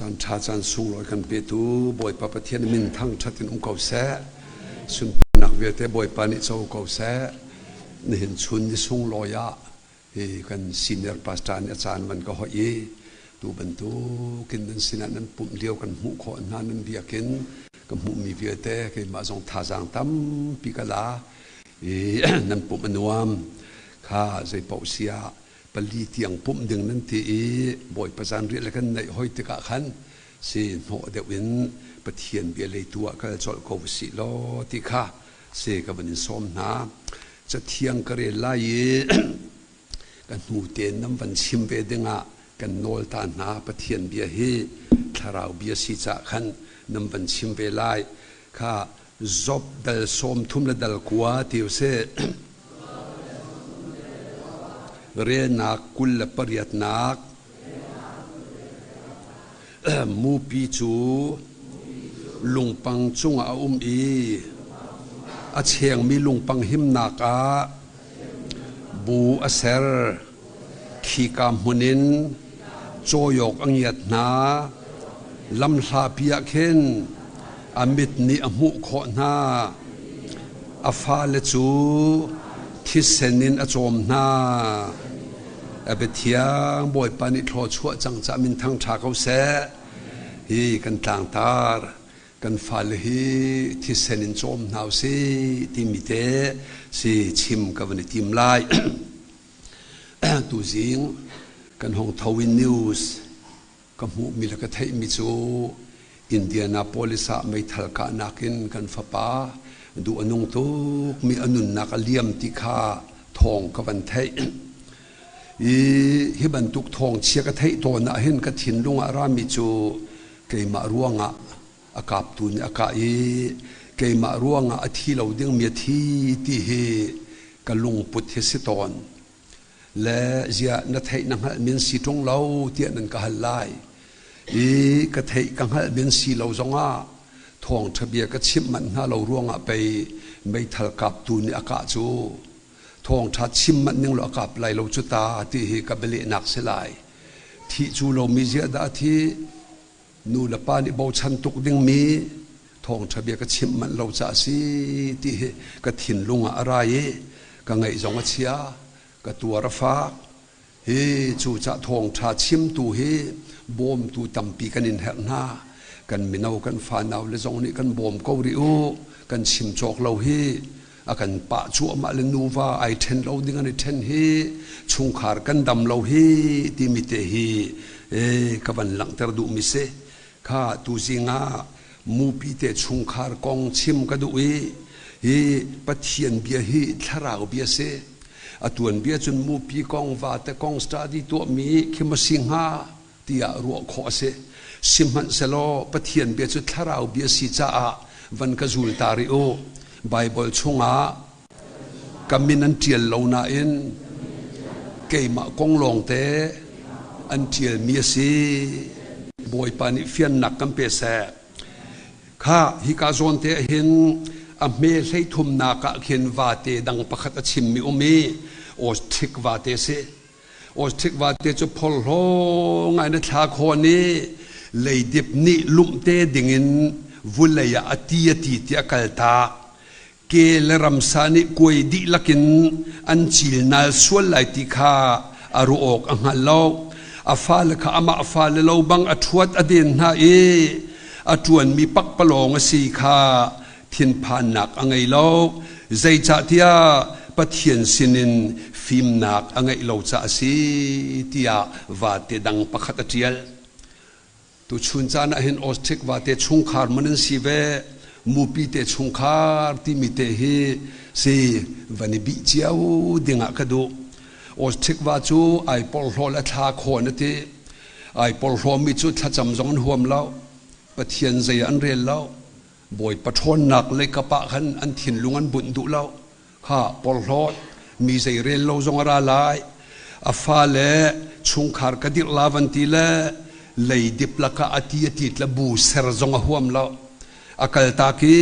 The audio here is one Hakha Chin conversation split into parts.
Caan ṭha caan sunglawi kan petu Bawipa Pathian min thangṭhat in um ko seh. Sunparnak vialte Bawipa nih co ko seh. Nihin chun ni sunglawi ah hi kan senior pastor nih a caan van ka hoih i tu bantukin nan sinah nan pumh lio kan hmuh khawh hna nan biakinn ka hmuhmi vialte keimah zong thazaang tampi ka la i nan pumh a nuam kha zeipaoh si ah pali tiang pumh ding nan ti i Bawipa zanriah le kan neih hoi tikah khan si hnawh deuh in Pathian bia leitu ah kal colh ko sih law ti kha si ka van in sawm hna. Cathiang ka rel lai i ka hnu tein nan van chim ve dingah kan nawl ta hna. Pathian bia hi thlarau bia si caah khan nan van chim ve lai. Kha Job dal 30 le dal 9 ti usih. Relnak 28nak Mupi cu lungpang cungah a um i a chengmi lungpang himnak ah bu a ser. Khika hmun in cawawk a ngiat hna. Lamhlapi ah khin a mit nih a hmuh khawh hna. A fale cu thisen in a cawm hna. A biathiang Bawipa nih thluachuah cang caah min thangṭha ko seh. Hi kan tlangtar kan fale hi thisen in cawm hna usih timi te si chim ka van i tim lai. Tuzing kan hong tho in news ka hmuhmi le ka theihmi cu Indianapolis ah meithal kahnak in kan fapa duh a nung tukmi a nunnak a liam ti kha thawng ka van theih. I hi bantuk thawngchia ka theih tawn ah hin ka thinlung ah rami cu keimah ruangah a kaptu nih a kah i keimah ruangah a thi lo dingmi a thi ti hi ka lungput hi si tawn. Le ziah na theih na hngalh min si ṭung lo tiah nan ka hal lai. I ka theih ka hngalh min si lo zongah thawngṭha bia ka chimh manh hna lo ruangah pei meithal kaptu nih a kah cu thawngṭha chim manh ning law a kap lai lo cu ta ti hi ka bialehnak si lai. Thih cu lomi ziah dah a thih? Nu le pa nih bochan tuk dingmi thawngṭha bia ka chimh manh lo caah a si ti hi ka thinlung ah a ra i ka ngaih zong a chia, ka tuar a fak. Hi cucah thawngṭha chimtu hi bawmtu tampi kan in herh hna. Kan mino kan fanau le zong nih kan bawm ko rih u. Kan chim cawk lo hi a kan pah cuahmah le nuva ai ṭhen lo ding an i ṭhen hi chungkhar kan dam lo hi timi te hi ka van langhter duhmi si. Kha tuzing ah mupi te chungkhar kong chim ka duh i hi Pathian bia hi thlarau bia si. A tuanbia cun mupi kong vate kong study tuahmi khi maw si hnga tiah ruah khawh a si. Sihmanhsehlaw Pathian bia cu thlarau bia si caah van ka zul ta rih u. Baibal chungah ka min an ṭial lo nain keimah kong lawngte an ṭialmi a si. Bawipa nih fiannak kan pe seh. Kha hika zawn te ah hin a hme hleithumnak ah khin vate dang pakhat a chimmi um i ostrich vate a si. Ostrich vate cu phorhlaw ngai na thla khawn i leidip nih lumhte dingin vulei ah a ti a ti tiah a kaltak. Ke le ramsa nih kuai dihlak in an cilnal sual lai ti kha a ruah awk a hngal lo. A fale kha amah fale lo bang a ṭhuat a den hna i a ṭuanmi pakpalawng a si kha thinphannak a ngei lo. Zeicahtiah Pathian sinin fimnak a ngeih lo caah a si tiah vate dang pakhat a ṭial. Tuchun caan ah hin Ostrich vate chungkhar man an si ve, mupi te chungkhar timi te hi si van i bih cio ding ah ka duh. Ostrich va cu ai porhlaw le thla khawn a ti. Ai porhlawmi cu thlacam zong an huam lo. Pathian zei ah an rel lo. Bawipa ṭhawnnak lei kap ah khan an thinlung an bunh duh lo. Kha porhlawt mi zei rel lo zong a ra lai. A fale chungkhar ka dirh la van ti le leidip lakah a ti a tit le bu ser zong a huam lo. A kaltak i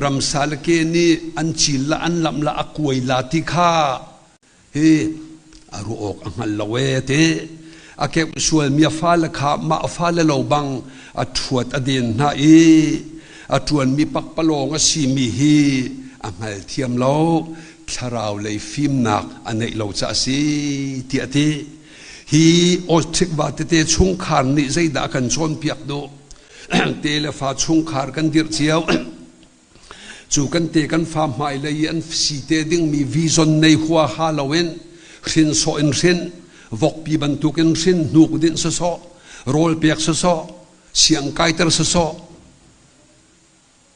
ramsa le ke nih an cil la an lamh la a kuai la ti kha hi a ruah awk a hngal lo ee ti. A keuh sualmi a fale kha mah fale lo bang a ṭhuat a den hna i a ṭuanmi pakpalawng a simi hi a hngalthiam lo. Thlarau lei fimnak a neih lo caah a si tiah a ti. Hi Austric va tete chungkhar nih zeidah a kan cawnpiak duh? Te le fa chungkhar kan dirh cio. Cu kan te kan fa hmailei i an si te dingmi vision nei huaha loin hrin sawh in hrin, vokpi bantukin hrin, hnuk dinh sawsawh, rawl pek sawsawh, siang kaiter sawsawh,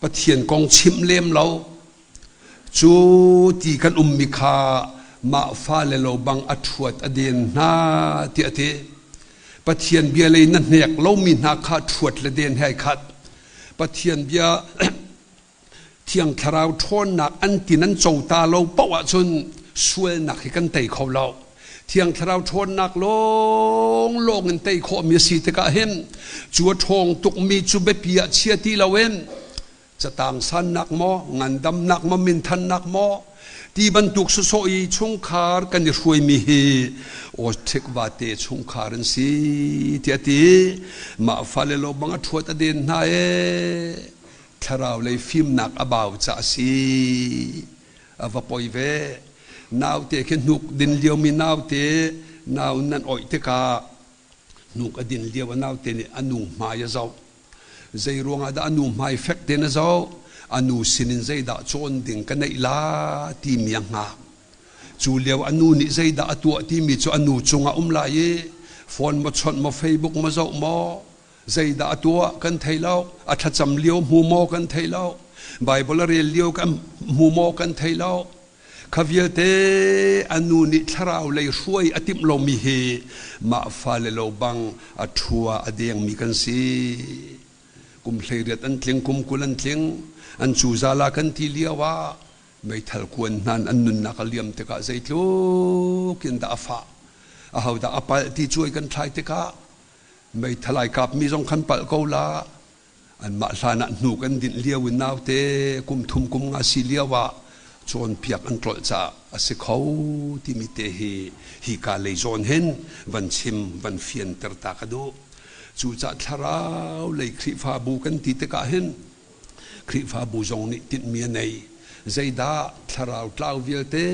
Pathian kong chimh lem lo. Cu ti kan ummi kha mah fale lo bang a ṭhuat a den hna tiah a ti. Pathian bia lei na hnek lomi hna kha ṭhuat le den he ai khat. Pathian bia Thiang Thlarau ṭhawnnak an ti nan co ta lo paoh ahcun sualnak hi kan tei kho lo. Thiang Thlarau ṭhawnnak lawnglawng in tei khawhmi a si tikah hin cu a ṭhawng tukmi cu biapi ah chia ti loin catang sannak maw, ngandamnak maw, minthannak maw ti bantuk sawsawh i chungkhar kan i hruaimi hi Austric vate chungkhar an si tiah a ti. Mah fale lo bang a ṭhuat a den hna ee. Thlarau lei fimnak a bau ca a si. A va poi ve. Naute khi hnuk din liomi naute nau nan oih tikah hnuk a din lio a naute nih a nu hmai a zoh. Zei ruangah dah a nu hmai fek tein a zoh? A nu sinin zeidah cawn ding ka neih la timi a hngak. Cu lio a nu nih zeidah a tuah timi cu a nu cungah um lai i phone maw chawnh maw Facebook maw zoh maw zeidah a tuah kan thei lo. A thlacam lio hmu maw kan thei lo. Bible a rel lio kan hmu maw kan thei lo. Kha vialte a nu nih thlarau lei hruai a timh lomi hi mah fale lo bang a ṭhua a dengmi kan si. Kum 18 an tling, kum 20 an tling, an cuzala kan ti lio ah meithal kuan hna an nunnak a liam tikah zeitluk in dah a fah. Ahodah a palh ti cuai kan thlai tikah meithal ai kapmi zong khan palh ko la. Anmah hlan ah hnu kan dinh lio in naute kum thum kum nga si lio ah cawnpiak an tlolh caah a si kho timi te hi hika lei zawn hin van chim van fianter ta ka duh. Cucaah thlarau lei Khrihfabu kan ti tikah hin Khrihfabu zong nih tinhmi a nei. Zeidah thlarau tlau vialte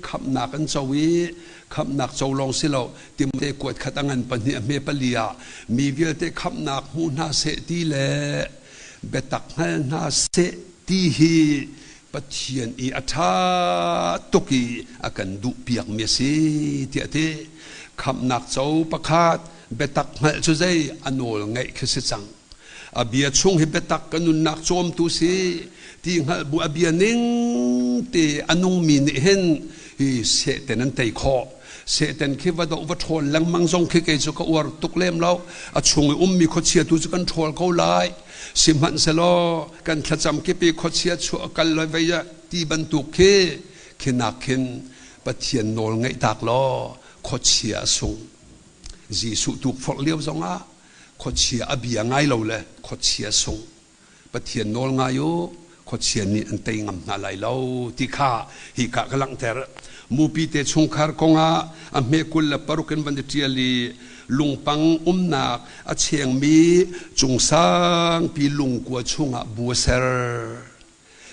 khamhnak an co i khamhnak co lawng si lo Timote kuat khat a ngan pahnih a hme pali ah mi vialte khamhnak hmu hna seh ti le biatak hngal hna seh ti hi Pathian i a ṭha tuk i a kan duhpiakmi a si tiah a ti. Khamhnak co pakhat biatak hngalh cu zei a nawl ngeih khi si cang. A bia chung hi biatak ka nunnak cawmtu si ti hngalh bu a bia ning te a nungmi nih hin hi Satan an tei khawh. Satan khi va doh va ṭhawl lengmang zong khi kei cu ka uar tuk lem lo. A chung i ummi khuachia tu cu kan ṭhawl ko lai. Sihmanhsehlaw kan thlacam kip i khuachia chuah kal loi vei ah ti bantuk khi khinak khin Pathian nawl ngaih tak law khuachia a sung. Jesuh tukforh lio zongah khuachia a bia ngai lo le khuachia sung Pathian nawl ngai u khuachia nih an tei ngam hna lai lo ti kha hika ka langhter. Mupi te chungkhar kongah a hme 26 in van i ṭial i lungpang umnak a chengmi cungsangpi lungkua chungah bu a ser.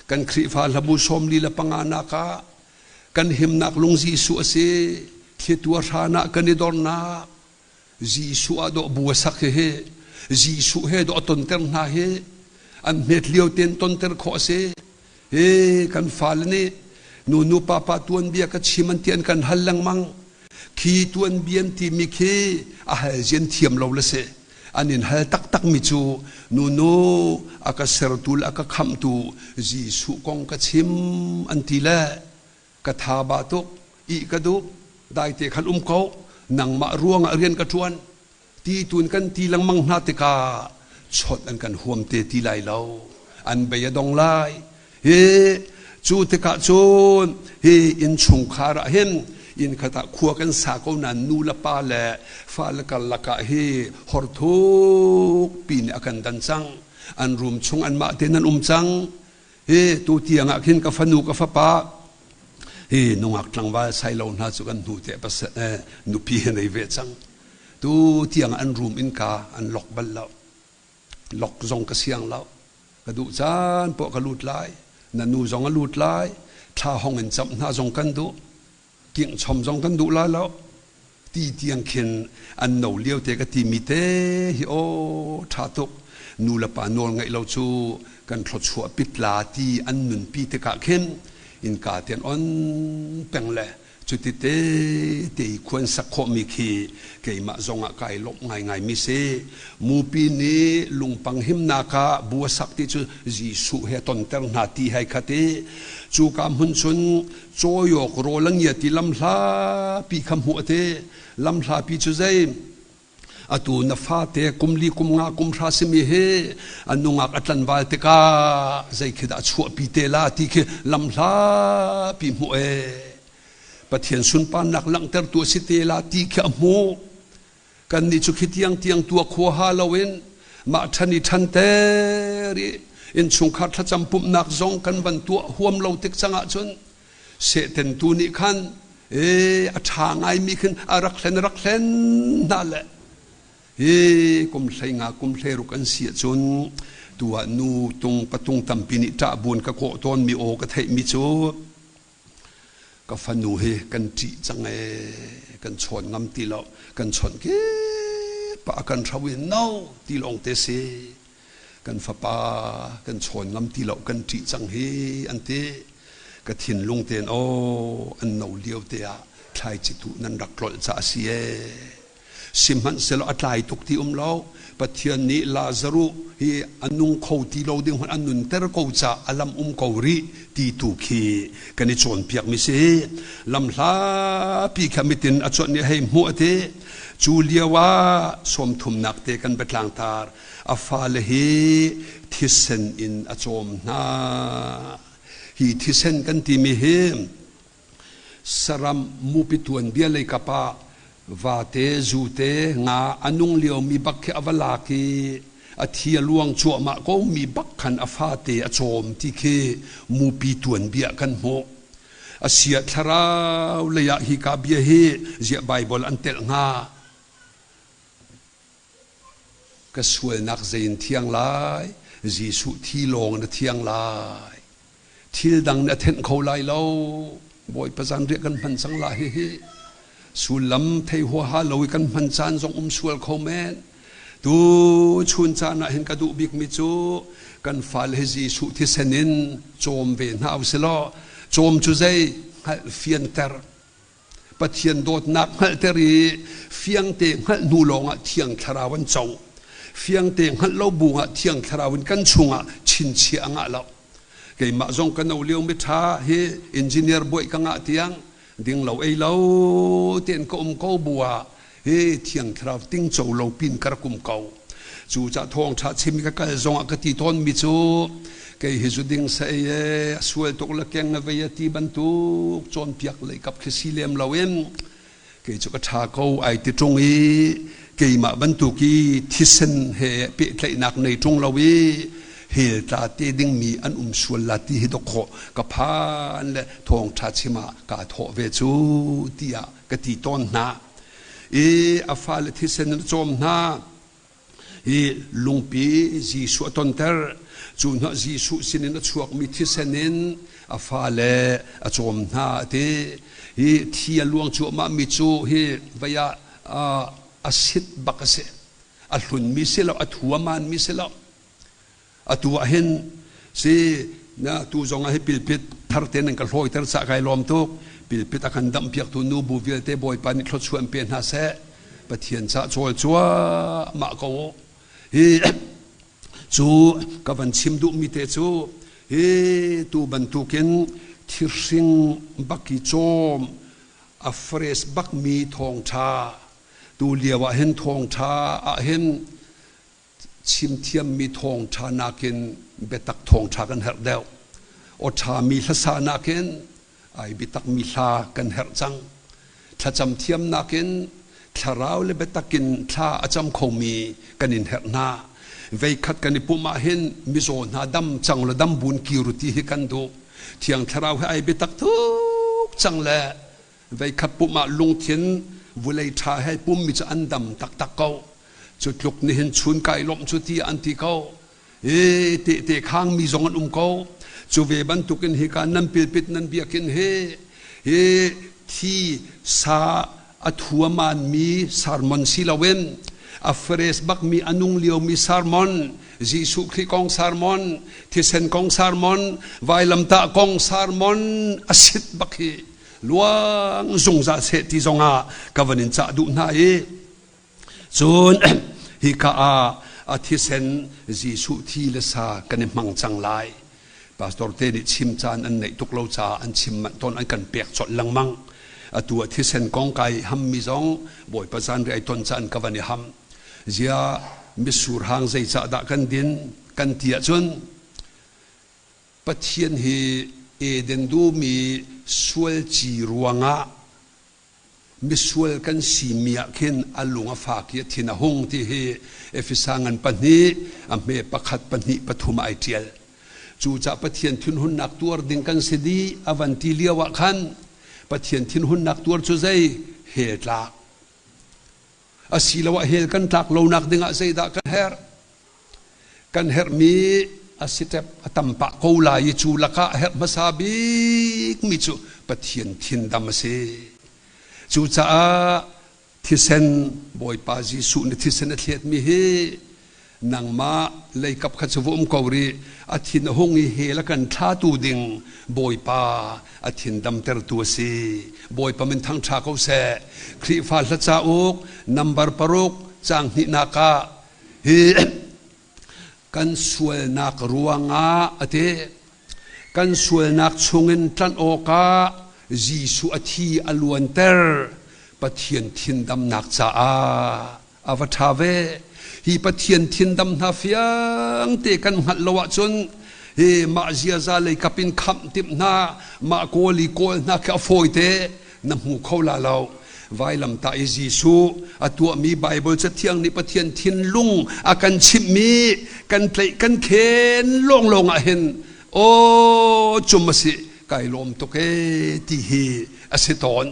Kan Khrihfa hlabu 45 nak ah kan himnak lung Jesuh a si. Thlitu a hran ah kan i dornak Jesuh ah dawh bu a sak hihi Jesuh he dawh a tonter hna hi an hmet lio tein tonter khawh a si. Hi kan fale nih nu nu pa pa tuanbia ka chim an ti an kan hal lengmang. Khi tuanbia an timi khi a hal zian thiam lo le si. An in hal taktak mi cu nu nu a ka sertu le a ka khamhtu Jesuh kong ka chim an ti le ka tha ba tuk ih ka duh daite khan um ko nangmah ruangah rian ka ṭuan ti tun kan ti lengmang hna tikah chawt an kan huam te ti lai lo an bei a dong lai hi cu tikah cun hi innchungkhar ah hin inn khat ah khua kan sa ko nain nu le pa le fale karlak ah hi horthuk pi nih a kan dan cang an room chung anmah tein an um cang Hi tu tiang ah khin ka fanu ka fapa hi nungak tlangval sailo hna cu kan hnu te nupi he nei ve cang. Tu tiang an room innka an lock bal lo. Lock zong ka siang lo. Ka duh caan poah ka lut lai. Na nu zong a lut lai. Thla hong in camh hna zong kan duh. Kingh-chom zong kan duh lai lo. Ti tiang khin an no lio te ka timi te hi aw ṭha tuk. Nu le pa nawl ngaih lo cu kan thluachuah pitla ti an nunpi tikah khin innka te an on peng le Cuti tete i khuan sak khawhmi khi keimah zongah kai lawmh ngaingaimi si. Mupi nih lungpang himnak ah bu a sak ti cu Jesuh he tonter hna ti hei khat i cuka hmun cun cawiawk rawl a ngia ti lamhlapi kha hmuh a ti. Lamhlapi cu zei? Atu na fate kum li kum nga kum hra simi hi an nungak a tlanval tikah zei khi dah chuahpi te la ti khi lamhlapi hmuh e. Pathian sunparnak langhtertu a si te la ti khi a hmuh. Kannih cu khi tiang tiang tua khua ha loin mah ṭhan i ṭhan ter i innchungkhar thlacam pumhnak zong kan van tuah huam lo tik cang ahcun Satan tu nih khan ee a ṭha ngaimi khin a rak hlen a rak hlen hna le hi kum 15 kum 16 an si ahcun tu ah nu tung patung tampi nih ṭah buin ka kawh tawnmi aw ka theihmi cu ka fanu hi kan ṭih cang ee kan chawn ngam ti lo kan chawnh kip ah a kan hro i no ti lawng te si. Kan fapa kan chawn ngam ti lo kan ṭih cang hi an ti. Ka thinlung tein aw an no lio te ah thlaici tuh nan rak tlolh ca a si ee. Sihmanhsehlaw a tlai tuk ti um lo. Pathian nih Lazaruh hi a nung kho ti lo ding hmanh a nunter ko ca a lam um ko rih ti tu khi kan i cawnpiak mi si. Lamhlapi kha mitin a cuanh nih hei hmuh a ti. Cu lio ah sawmthumnak te kan biatlang tar. A fale hi thisen in a cawm hna. Hi thisen kan timi hi saram mupi tuanbia lei kap ah vate, zute, nga a nung liomi bak khi a va lak i a thi a luang cuahmah ko mi bak khan a fate a cawm ti khi mupi tuanbia kan hmuh. A sia thlarau lei ah hi ka bia hi ziah Baibal an telh hnga? Ka sualnak zei in thiang lai? Jesuh thi lawng na thiang lai. Thil dang na thenh kho lai lo. Bawipa zanriah kan hman cang la hihi. Sullam thei huaha lo i kan hman caan zong um sual kho men. Tu chun caan ah hin ka duh bikmi cu kan fale hi Jesuh thisen in cawm ve hna usilaw cawm cu zei hngalh fianter Pathian dawtnak hngalhter i fiangte hngalh hnu lawngah Thiang Thlarau an co. Fiangte hngalh lo bu ah Thiang Thlarau in kan chungah chinchiah a ngah lo. Keimah zong ka no lio miṭha hi engineer buaih ka ngah tiang ding lo ei lo tein ka um ko bu ah hi Thiang Thlarau tingco lo pin ka rak um ko. Cu cah thawngṭha chim i ka kal zongah ka ti tawnmi cu kei hi zu ding sa ei e a sual tuk le keng a vei a ti bantuk cawnpiak lei kap khi si lem loin kei cu ka ṭha ko ai ti ṭung i keimah bantuk i thisen he pehtlaihnak nei ṭung lo i hell tla te dingmi an um sual la ti hi dawk ka phan le thawngṭha chim ah kaa thawh ve cu tiah ka ti tawn hna. I a fale thisen in a cawm hna. Hi lungpi Jesuh a tonter. Cu hnuah Jesuh sinin a chuakmi thisen in a fale a cawm hna a ti. Hi thi a luang cuahmahmi cu hi vei ah a sit bak a si. A hlunmi si lo, a thuamanmi si lo. Atu ah hin si na tu zong ah hi pilpit thar te nan ka hlawiter cah kai lawm tuk. Pilpit a kan damhpiaktu nu bu vialte Bawipa nih thluachuah in pe hna seh. Pathian cah cawl cuahmah ko u. Hi cu ka van chim duhmi te cu hi tu bantukin thirhring bak i cawm a fresh bakmi thawngṭha tu lio ah hin thawngṭha ah hin Chimthiammi thawngṭha nakin biatak thawngṭha kan herh deuh. Aw ṭhami hlasa nakin ai biatakmi hla kan herh cang. Thlacam thiam nakin thlarau le biatak in thla a cam khomi kan in herh hna. Veikhat kan i pumh ahhin mizaw hna dam cang le dam bun kir u ti hi kan duh. Thiang thlarau he ai biatak tuk cang le Veikhat pumh ah lungthin Vulei ṭha he pummi cu an dam taktak ko. Cu tluk nihin chun kai lawmh cu ti an ti ko. E tehte khangmi zong an um ko. Cu ve bantukin hika nan pilpit nan biakinn hi hi thi sa a thuamanmi sermon si loin a fresh bakmi a nung liomi sermon Jesuh Khrih kong sermon thisen kong sermon vailamtah kong sermon a sit bak hi luang zungzal seh ti zongah ka van in cah duh hna i cun hika ah a thisen Jesuh thi le sa kan i hmang cang lai. Pastor te nih chim caan an neih tuk lo caah an chim manh tawn an kan pek colh lengmang. Atu ah thisen kong kai hammi zong Bawipa zanriah ai ton caan ka van i ham. Zia mitsur hang zeicah dah kan din kan ti ahcun Pathian hi Eden dum i sual ci ruangah misual kan simi ah khin a lung a fak i a thin a hung ti hi Efesa ngan pahnih a hme pakhat pahnih pathum ai ṭial. Cucah Pathian thinhunnak tuar ding kan si dih a van ti lio ah khan Pathian thinhunnak tuar cu zei hell tlak asiloah hell kan tlak lonak dingah zeidah kan herh? Kan herhmi a step a tam pah ko lai i cu lakah a herh hmasa bikmi cu Pathian thindam a si. Cucaah thisen Bawipa Jesuh nih thisen a thletmi hi nangmah leikap kha cu va um ko rih a thin a hung i hell a kan thlatu ding Bawipa a thin damtertu a si. Bawipa min thangṭha ko seh. Khrihfa hla cauk nambar paruk caang hnihnak ah Hi kan sualnak ruangah a ti. Kan sualnak chungin tlanh awkah Jesuh a thi a luanter. Pathian thindamnak caah a va ṭha ve. Hi Pathian thindam hna fiang te kan hngalh lo ahcun hi mah ziaza lei kap in khamh timh hna, mah kawl i kawl hna khi a fawi te. Na hmu kho la lo. Vailamtah i Jesuh a tuahmi Baibal Cathiang nih Pathian thinlung a kan chimhmi kan tlaih kan khen lawnglawng ah hin aw cum a si kai lawm tuk ee ti hi a si tawn.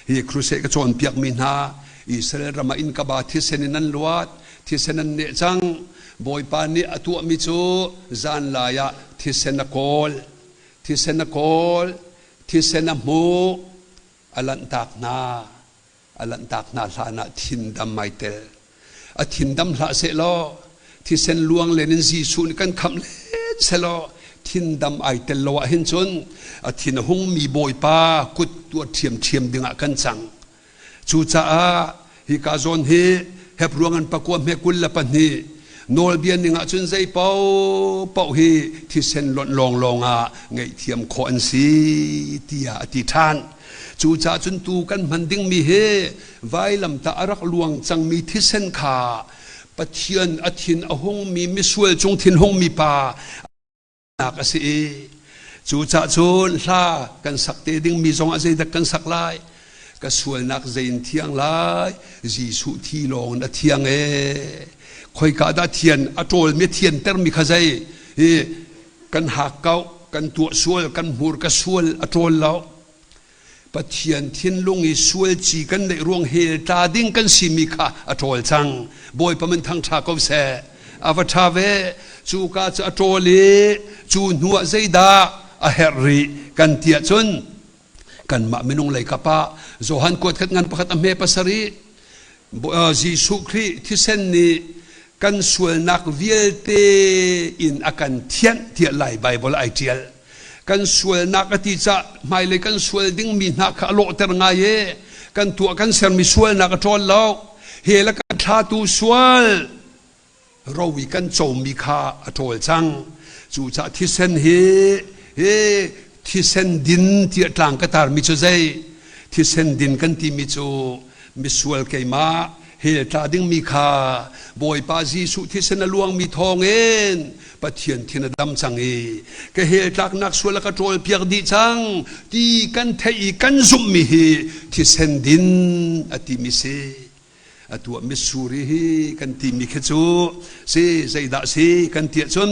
Hi crusade ka cawnpiakmi hna Israel ram ah innkaba thisen in an luat, thisen an neh cang. Bawipa nih a tuahmi cu zanlai ah thisen a kawl, thisen a kawl, thisen a hmuh, a lanhtak hna a lanhtak hna hlan ah thindam ai tel a thindam hlah sehlaw thisen luang len in Jesuh nih kan khamh len selaw thindam ai tel lo ah hin cun a thin a hungmi Bawipa kut tuah ṭhiamṭhiam dingah kan cang Cucaah hika zawn hi Hebruang an pakua hme 22 nawlbia ning ah cun zei paohpaoh hi thisen lonh lawnglawng ah ngaihthiam khawh an si tiah a ti ṭhan. Cucaah cun tu kan hman dingmi hi vailamtah a rak luang cangmi thisen kha Pathian a thin a hungmi misual cung thin hungmi pa nak a si i cucah cun hla kan sak te dingmi zong ah zeidah kan sak lai ka sualnak zein thiang lai Jesuh thi lawng in a thiang e khoika dah thian a ṭawlmi thiantermi kha zei hi kan hak kau kan tuah sual kan hmur ka sual a ṭawl lo Pathian thinlung i sualci kan neih ruang hell tla ding kan simi kha a ṭawl cang. Bawipa min thangṭha ko seh. A va ṭha ve. Cu ka cu a ṭawl i cu hnu ah zeidah a herh rih kan ti ahcun kanmah minung lei kap ah Johan kuat khat ngan pakhat a hme pasarih Jesuh Khrih thisen nih kan sualnak vialte in a kan thianh tiah Lai Baibal ai ṭial. Kan sualnak a ti cah hmailei kan sual dingmi hna kha a lawhter ngai i kan tuah kan sermi sualnak a ṭawl lo. Hell a kan thlatu sual ro i kan comi kha a ṭawl cang. Cucaah thisen hi hi thisen din tiah tlang ka tarmi cu zei? Thisen din kan timi cu misual keimah hell tla dingmi kha Bawipa Jesuh thisen a luangmi thawngin Pathian thin a dam cang i ka hell tlaknak sual a ka ṭawlpiak dih cang ti kan theih i kan zumhmi hi thisen din a timi si. Atu ah mitsuri hi kan timi khi cu si zeidah si kan ti ahcun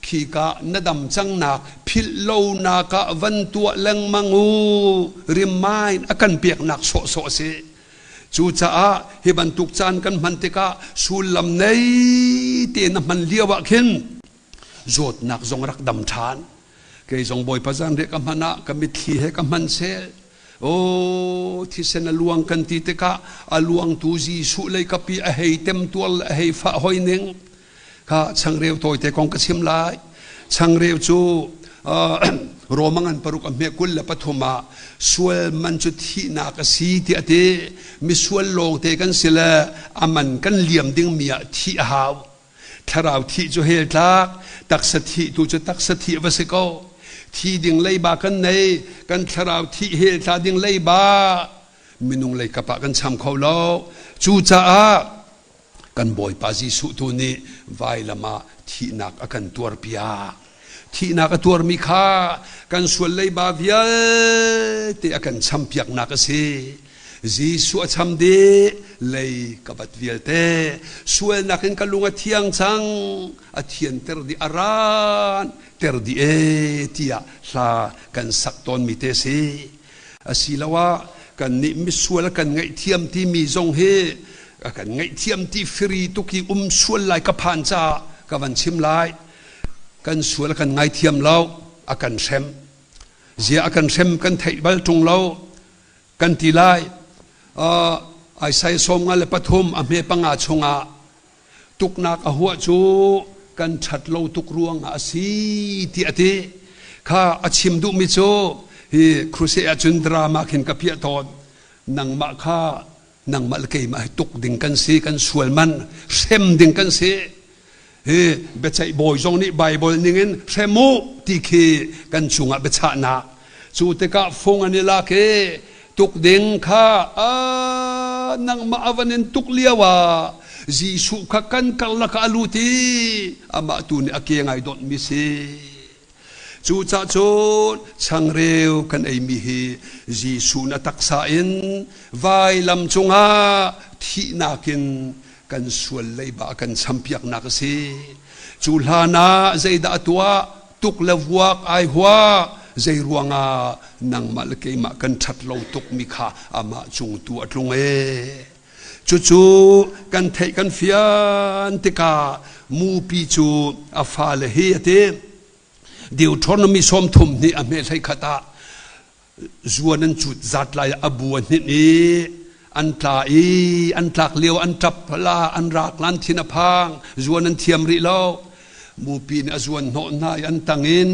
khika na dam cangnak philh lonak ah van tuah lengmang u remind a kan peknak sawhsawh a si. Cucaah hi bantuk caan kan hman tikah sullam nei tein a hman lio ah khin zawtnak zong rak dam ṭhan. Kei zong Bawipa zanriah ka hman ah ka mitthli he ka hman sel. Aw thisen a luang kan ti tikah a luangtu Jesuh lei kapi a hei temtual le a hei fah hoi ning kha changreu tawite kong ka chim lai. Changreu cu Roma ngan paruk a hme 23 ah sual man cu thihnak a si tiah a ti. Misual lawngte kan si le a man kan liam dingmi ah thih a hau. Thlarau thih cu hell tlak, taksa thih tu cu taksa thih va si ko. Thi ding leiba kan nei, kan thlarau thih hell tla ding leiba minung lei kap ah kan cham kho lo. Cucaah kan Bawipa Jesuh tu nih vailam ah thihnak a kan tuarpiak. Thihnak a tuarmi kha kan sual leiba vialte a kan champiaknak a si. Jesuh a cham dih, lei ka bat vialte. Sualnak in ka lung a thiang cang, a thianter dih, a ran ter dih e tiah hla kan sak tawnmi te si. Asiloah kannih misual kan ngaihthiam timi zong hi a kan ngaihthiam ti firi tuk i um sual lai ka phan caah ka van chim lai. Kan sual a kan ngaithiam lo, a kan hrem. Zia a kan hrem kan theih bal ṭung lo. Kan ti lai. Isaiah 53 a hme panga chungah tuknak a huah cu kan ṭhat lo tuk ruangah a si ti a ti. Kha a chim duhmi cu hi crusade ahcun drama khin ka piah tawn. Nangmah kha nangmah le keimah hi tuk ding kan si, kan sual man hrem ding kan si. Hi biaceih bawi zong nih Baibal ningin hrem u ti khi kan chungah biachahnak. Cu tikah fung an i lak i tuk ding kha a nangmah a van in tuk lio ah Jesuh kha kan karlak ah a lut i amah tu nih a ke ngai donhmi si. Cucah cun changreu kan eimi hi Jesuh na taksa in vailam cungah thihnak in kan sual leiba a kan champiaknak a si. Cu hlan ah zeidah a tuah? Tuk le vuak ai hua. Zei ruangah nangmah le keimah kan ṭhat lo tukmi kha amah cung tu a tlung ee. Cucu kan theih kan fian tikah mupi cu a fale hi a ti. Deuteronomy 32 a hme 11 ah zuan an cut zat lai a bu a hninh i an tla i an tlak lio an ṭap la an rak lan thin a phang zuan an thiam rih lo mupi nih a zuan hnawh hna i an tang in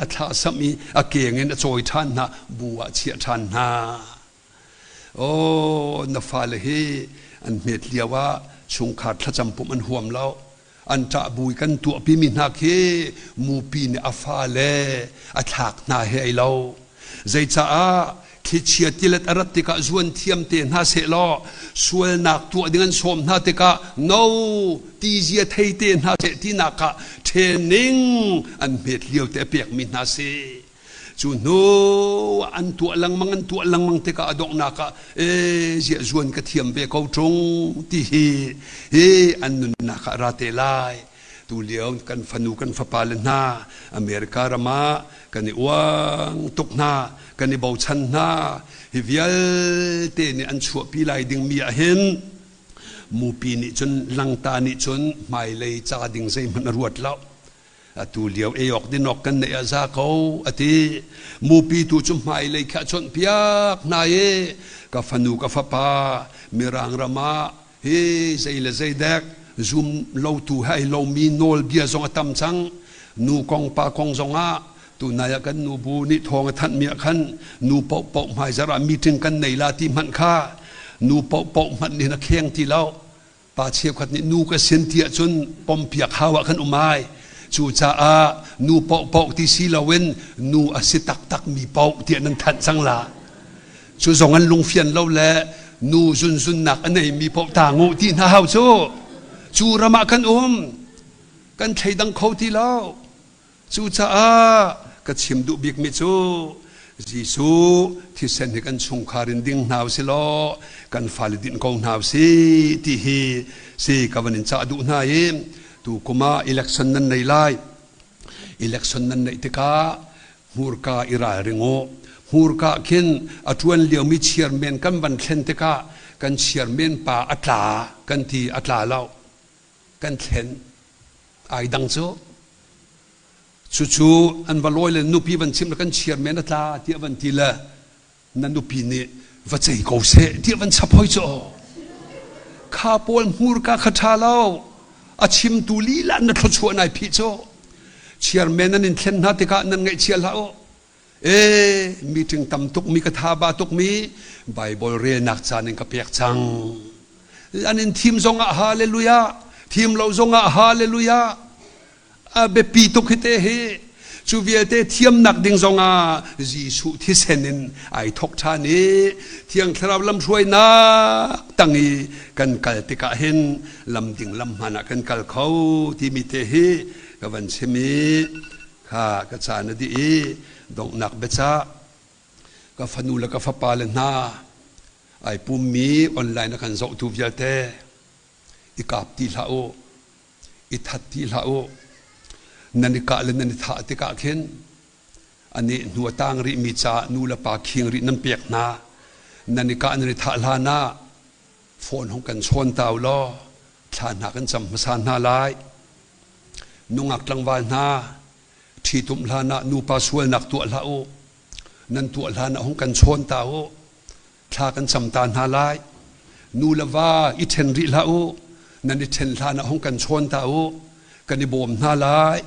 a thlah samh i a keng in a cawi ṭhan hna bu ah chiah ṭhan hna Oh, na fale hi an hmet lio ah chungkhar thlacam pumh an huam lo. An ṭah bu i kan tuahpimi hna khi mupi nih a fale a thlak hna he ei lo. Zeicaah thlichia tilet a rat tikah zuan thiam te hna sehlaw sualnak tuah ding an sawm hna tikah no ti zia thei te hna seh tinak ah training an hmet lio te a pekmi hna si. Cu hnu an tuah lengmang an tuah lengmang tikah a donghnak ah e ziah zuan ka thiam ve ko ṭung ti hi hi an nunnak ah ra te lai. Tu lio kan fanu kan fapa le hna America ram ah kan i uang tuk hna kan i bochan hna hi vialte nih an chuahpi lai dingmi ah hin mupi nih cun langta nih cun hmailei ca ding zeihmanh a ruat lo. Atu lio ei awk din awk kan neih ah za ko a ti. Mupi tu cu hmailei khi a chawnhpiak hna i ka fanu ka fapa Mirang ram ah hi zei le zei dek zum lotu he ai lomi nawlbia zong a tam cang. Nu kong pa kong zong ah tunai ah kan nubu nih thawng a thanhmi ah khan nu paohpaoh hmaizarh ah meeting kan nei la ti hmanh kha nu paohpaoh hmanh nih na kheng ti lo. Pa cheukhat nih nu ka sin ti ahcun pompiak hau ah khan um ai. Cucaah nu paohpaoh ti si loin nu a si taktak mi paoh tiah nan thanh cang la. Cu zong an lungfian lo le nu zunzunnak a neimi paoh ta ngu ti hna hau cu. Cu ram ah kan um. Kan thleidang kho ti lo. Cucaah ka chim duh bikmi cu Jesuh thisen hi kan chungkhar in ding hna usih law kan fale dinh ko hna usih ti hi si ka van in cah duh hna i tu kum ah election nan nei lai. Election nan neih tikah hmurka i ralring u. Hmurka khin a ṭuan liomi chairman kan van thlen tikah Kan chairman pa a tla kan ti, a tla lo. Kan thlen. Ai dang cu. Cucu an va lawi le nupi van chim le kan chairman a tla tiah van ti le na nupi nih va cei ko seh tiah van chap hoi cu. Kha pawl hmurka kha ṭha lo. A chimtu lila na thluachuah nai phih cu. Chairman nan in thlen hna tikah nan ngaihchia hlah u. E meeting tam tuk mi ka tha ba tuk mi Bible relnak caan in ka pek cang. An in thim zong ah hallelujah, thim lo zong ah hallelujah. A biapi tuk hi te hi. Cu vialte thiamnak ding zong ah Jesuh thisen in ai thok ṭhan i Thiang Thlarau lamhruainak tang i kan kal tikah hin lam ding lam hmaan ah kan kal kho timi te hi ka van chim i kha ka caan a dih i donghnak biacah ka fanu le ka fapa le hna ai pummi online a kan zohtu vialte i kap ti hlah u, i that ti hlah u. Nan i kah le nan i thah tikah khin anih hnu a tang rihmi caah nu le pa khing rih nan pek hna. Nan i kah nan i thah hlan ah phone hong kan chawn ta u law thla hna kan cam hmasa hna lai. Nungak tlangval hna, ṭhitumh hlan ah nupa sualnak tuah hlah u. Nan tuah hlan ah hung kan chawn ta u. Thla kan cam ta hna lai. Nu le va i ṭhen rih hlah u. Nan i ṭhen hlan ah hung kan chawn ta u. Kan i bawm hna lai.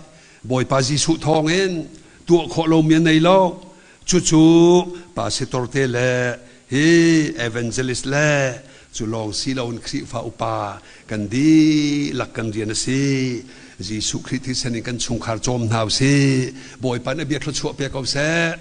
Bawipa Jesuh thawngin tuah khawh lomi a nei lo. Cucu pastor te le hi evangelist le cu lawng si loin Khrihfa upa kan dihlak kan rian a si. Jesuh Khrih thisen in kan chungkhar cawm hna u sih. Bawipa nih a bia thluachuah pe ko seh.